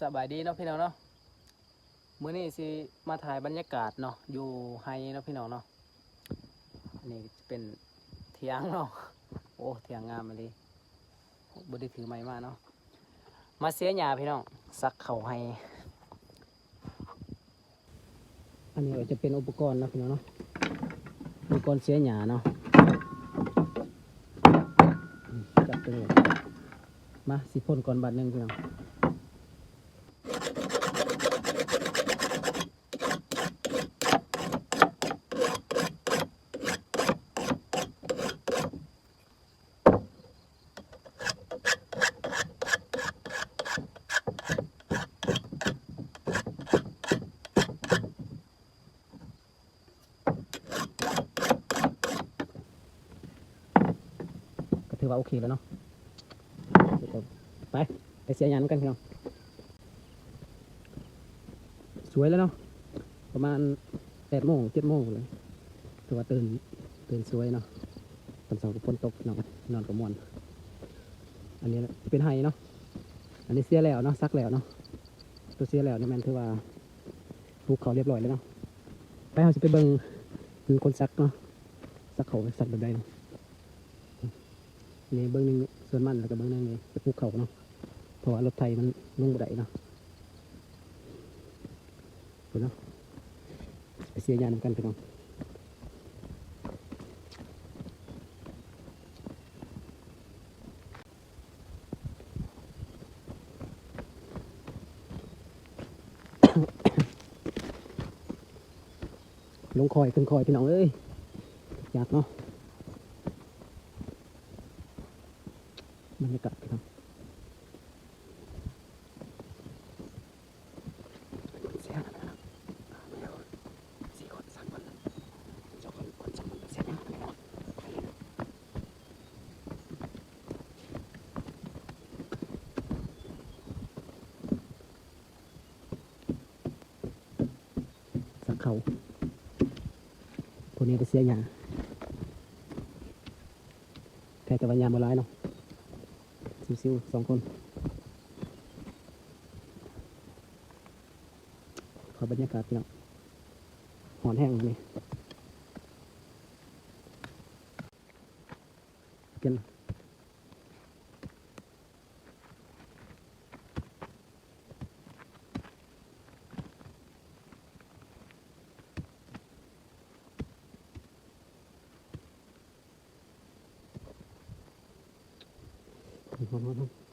ສະບາຍດີເນາະພີ່ນ້ອງເນາະ, ມື້ນີ້ຊິມາຖ່າຍບັນຍາກາດເນາະ ຢູ່ໄຮ່ເນາະພີ່ນ້ອງເນາະ. ອັນນີ້ຈະເປັນຖຽງເນາະ, ໂອ້ ຖຽງງາມອີ່ຫຼີ, ບໍ່ໄດ້ຖືໄມ້ມາເນາະ. ມາເສຍຫຍ້າພີ່ນ້ອງ, ສັກເຂົ້າໄຮ່. ອັນນີ້ກໍຈະເປັນອຸປະກອນເນາະພີ່ນ້ອງເນາະ, ອຸປະກອນເສຍຫຍ້າເນາະ. ຈັບຕົວນີ້ ມາ ຊິພົ່ນກ່ອນບາດໜຶ່ງພີ່ນ້ອງ. ກໍຖືວ່າໂອເຄແລ້ວເນາະ. ໄປ ໄປເສຍຫຍ້ານຳກັນພີ່ນ້ອງ. ສວຍແລ້ວເນາະ, ປະມານແປດໂມງ ເຈັດໂມງພຸ້ນແຫຼະ, ຖືວ່າຕື່ນ ຕື່ນສວຍເນາະ. ຕອນເຊົ້າກໍຝົນຕົກເນາະ, ນອນກໍມ່ວນ. ອັນນີ້ເປັນໄຮ່ເນາະ, ອັນນີ້ເສຍແລ້ວເນາະ, ສັກແລ້ວເນາະ. ຕົວເສຍແລ້ວນີ້ແມ່ນຖືວ່າ ປູກເຂົ້າຮຽບຮ້ອຍແລ້ວເນາະ. ໄປ ເຮົາຊິໄປເບິ່ງ ເບິ່ງຄົນສັກເນາະ, ສັກເຂົ້າສັກແບບໃດເນາະ. ນີ້ເບິ່ງໜຶ່ງສວນມັນ ແລ້ວກໍເບິ່ງໜຶ່ງນີ້ໄປປູກເຂົ້າເນາະ, ເພາະວ່າລົດໄຖມັນລົງບໍ່ໄດ້ເນາະ. ພຸ້ນເນາະ, ໄປເສຍຫຍ້ານຳກັນພີ່ນ້ອງ. ລົງຄອຍຂຶ້ນຄອຍພີ່ນ້ອງເອີຍ, ຍາກເນາະ. ບັນຍາກາດພີ່ນ້ອງ. ສັກເຂົ້າ ຜູ້ນີ້ໄປເສຍຫຍ້າ, ແທ້ແຕ່ວ່າຫຍ້າບໍ່ຫຼາຍເນາະ, ຊິວໆສອງຄົນ. ຂໍບັນຍາກາດພີ່ນ້ອງ, ຮ້ອນແຮງມື້ນີ້. ຮ້ອນໆ.